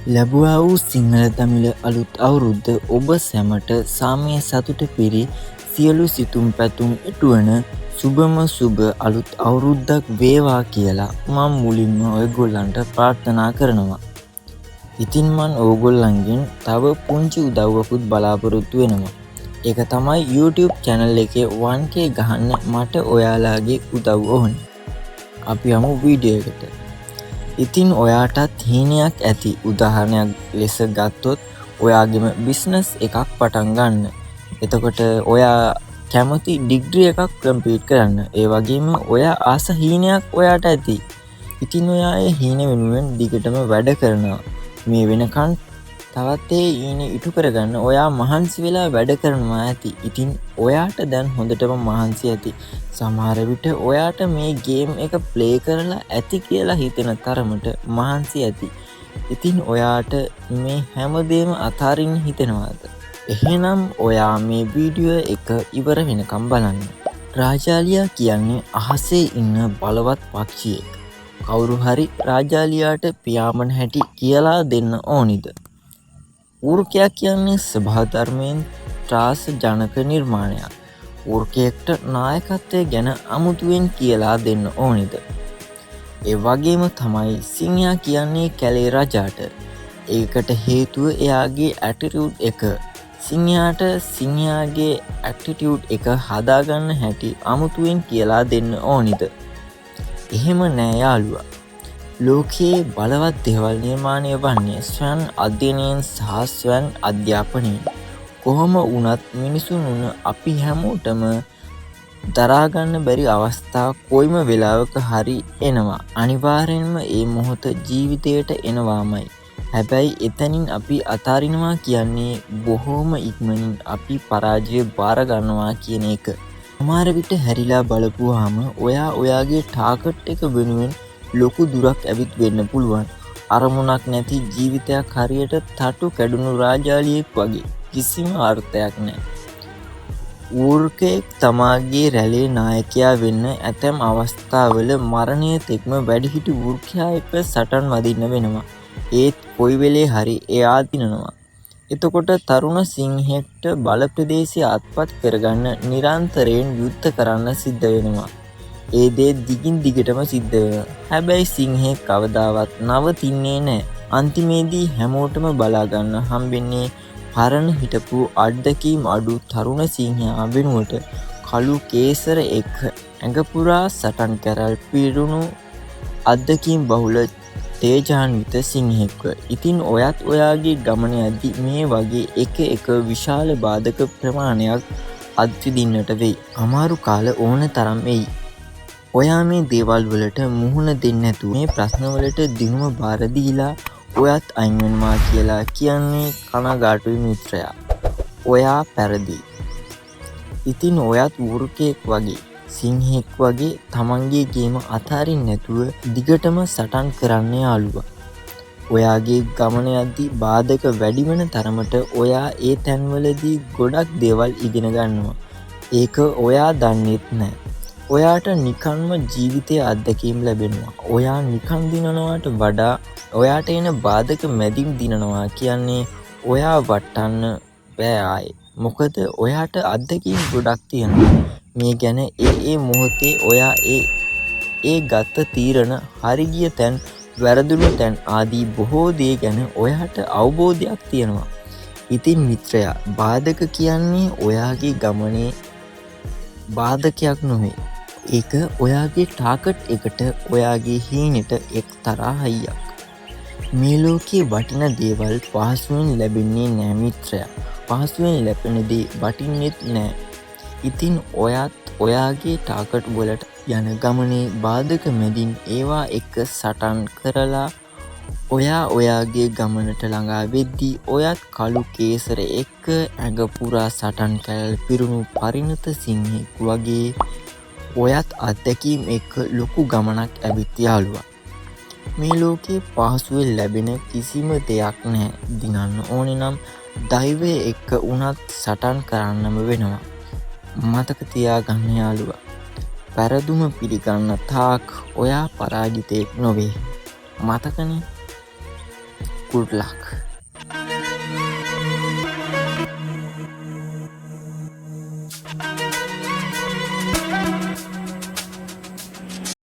ලැබුවා වූ සිංහල දමිළ අලුත් අවුරුද්ද ඔබ සැමට සාමය සතුට පිරි සියලු සිතුම් පැතුම් ඉටුවන සුබම සුබ අලුත් අවුරුද්දක් වේවා කියලා මං මුලින්ම ඔයගොල්ලන්ට ප්‍රාර්ථනා කරනවා. ඉතින් මං ඕගොල්ලන්ගෙන් තව පුංචි උදව්වකුත් බලාපොරොත්තු වෙනවා. ඒක තමයි YouTube channel එකේ 1K ගහන්න මට ඔයාලාගේ උදව් ඕනේ. අපි යමු වීඩියෝ එකට. ඉතින් ඔයාටත් හීනයක් ඇති. උදාහරණයක් ලෙස ගත්තොත් ඔයාගෙම බිස්නස් එකක් පටන් ගන්න. එතකොට ඔයා කැමති ඩිග්‍රී එකක් කම්ප්ලීට් කරන්න. ඒ වගේම ඔයා ආස හීනයක් ඔයාට ඇති. ඉතින් ඔයා ඒ හීන වෙනුවෙන් දිගටම වැඩ කරනවා. මේ වෙනකන් තවත් ඒ හීන ඉටු කරගන්න ඔයා මහන්සි වෙලා වැඩ කරනවා ඇති. ඉතින් ඔයාට දැන් හොඳටම මහන්සි ඇති. සමහර විට ඔයාට මේ ගේම් එක ප්ලේ කරලා ඇති කියලා හිතෙන තරමට මහන්සි ඇති. ඉතින් ඔයාට මේ හැමදේම අතාරින්න හිතෙනවාද? එහෙනම් ඔයා මේ වීඩියෝ එක ඉවර වෙනකම් බලන්න. රාජාලියා කියන්නේ අහසේ ඉන්න බලවත් පක්ෂියෙක්. කවුරු හරි රාජාලියාට පියාඹන හැටි කියලා දෙන්න ඕනිද? වෘකයා කියන්නේ ස්වභාව ධර්මයෙන් ත්‍රාස ජනක නිර්මාණයක්. වෘකයෙක්ට නායකත්වය ගැන අමුතුවෙන් කියලා දෙන්න ඕනිද? ඒ වගේම තමයි සිංහයා කියන්නේ කැලේ රජාට. ඒකට හේතුව එයාගේ ඇටිටියුඩ් එක. සිංහයාට සිංහයාගේ ඇටිටියුඩ් එක හදාගන්න හැටි අමුතුවෙන් කියලා දෙන්න ඕනිද? එහෙම නෑ යාළුවා. ලෝකයේ බලවත් දේවල් නිර්මාණය වන්නේ ස්වයං අධ්‍යයනයෙන් සහ ස්වයං අධ්‍යාපනයෙන්. කොහොම වුණත් මිනිසුන් වුණ අපි හැමෝටම දරාගන්න බැරි අවස්ථා කොයිම වෙලාවක හරි එනවා. අනිවාර්යෙන්ම ඒ මොහොත ජීවිතයට එනවාමයි. හැබැයි එතනින් අපි අතාරිනවා කියන්නේ බොහෝම ඉක්මනින් අපි පරාජය බාර ගන්නවා කියන එක. සමහර විට හැරිලා බලපුවාම ඔයා ඔයාගේ ටාගට් එක වෙනුවෙන් ලොකු දුරක් ඇවිත් වෙන්න පුළුවන්. අරමුණක් නැති ජීවිතයක් හරියට තටු කැඩුණු රාජාලියෙක් වගේ කිසිම අර්ථයක් නෑ. වෘකයෙක් තමාගේ රැළේ නායකයා වෙන්න ඇතැම් අවස්ථාවල මරණය තෙක්ම වැඩිහිටි වෘකයා එක්ක සටන් වදින්න වෙනවා. ඒත් කොයි වෙලේ හරි එයා දිනනවා. එතකොට තරුණ සිංහෙක්ට බල ප්‍රදේශය අත්පත් කරගන්න නිරන්තරයෙන් යුද්ධ කරන්න සිද්ධ වෙනවා. ඒ දේ දිගින් දිගටම සිද්ධ වෙනවා. හැබැයි සිංහෙක් කවදාවත් නවතින්නේ නෑ. අන්තිමේදී හැමෝටම බලාගන්න හම්බෙන්නේ පරණ හිටපු අත්දැකීම් අඩු තරුණ සිංහයා වෙනුවට කළු කේසර එක්ක ඇඟ පුරා සටන් කැරැල් පිරුණු අත්දැකීම් බහුල තේජාන්විත සිංහෙක්ව. ඉතින් ඔයත් ඔයාගේ ගමන යද්දි මේ වගේ එක එක විශාල බාධක ප්‍රමාණයක් අත්විඳින්නට වෙයි. අමාරු කාල ඕන තරම් එයි. ඔයා මේ දේවල් වලට මුහුණ දෙන්නේ නැතුව මේ ප්‍රශ්න වලට දිනුම බාර දීලා ඔයත් අයින් වෙනවා කියලා කියන්නේ කනගාටුයි මිත්‍රයා. ඔයා පැරදියි. ඉතින් ඔයත් වෘකයෙක් වගේ සිංහෙක් වගේ තමන්ගේ ගේම අතාරින්න නැතුව දිගටම සටන් කරන්න යාළුවා. ඔයාගේ ගමන යද්දි බාධක වැඩි වෙන තරමට ඔයා ඒ තැන්වලදී ගොඩක් දේවල් ඉගෙන ගන්නවා. ඒක ඔයා දන්නෙත් නෑ. ඔයාට නිකන්ම ජීවිතයේ අත්දැකීම් ලැබෙනවා. ඔයා නිකන් දිනනවාට වඩා ඔයාට එන බාධක මැදින් දිනනවා කියන්නේ ඔයා වටන්න බෑ ආයේ. මොකද ඔයාට අත්දැකීම් ගොඩක් තියෙනවා. මේ ගැන ඒ ඒ මොහොතේ ඔයා ඒ ඒ ගත්ත තීරණ හරි ගිය තැන් වැරදුණු තැන් ආදී බොහෝ දේ ගැන ඔයාට අවබෝධයක් තියෙනවා. ඉතින් මිත්‍රයා, බාධක කියන්නේ ඔයාගේ ගමනේ බාධකයක් නොවේ. ඒක ඔයාගේ ටාගට් එකට, ඔයාගේ හීනෙට එක්තරා හයියක්. මේ ලෝකයේ වටින දේවල් පහසුවෙන් ලැබෙන්නේ නෑ මිත්‍රයා. පහසුවෙන් ලැබෙන දේ වටින්නෙත් නෑ. ඉතින් ඔයත් ඔයාගේ ටාගට් වලට යන ගමනේ බාධක මැදින් ඒවා එක්ක සටන් කරලා ඔයා ඔයාගේ ගමනට ළඟා වෙද්දී ඔයත් කළු කේසර එක්ක ඇඟ පුරා සටන් කැරැල් පිරුණු පරිණත සිංහෙක් වගේ ඔයත් අත්දැකීම් එක්ක ලොකු ගමනක් ඇවිත් යාළුවා. මේ ලෝකේ පහසුවෙන් ලැබෙන කිසිම දෙයක් නැහැ. දිනන්න ඕනේ නම් දෛවය එක්ක වුණත් සටන් කරන්නම වෙනවා. මතක තියාගන්න යාළුවා. පැරදුම පිළිගන්න තාක් ඔයා පරාජිතයෙක් නොවේ. මතකනේ? Good luck.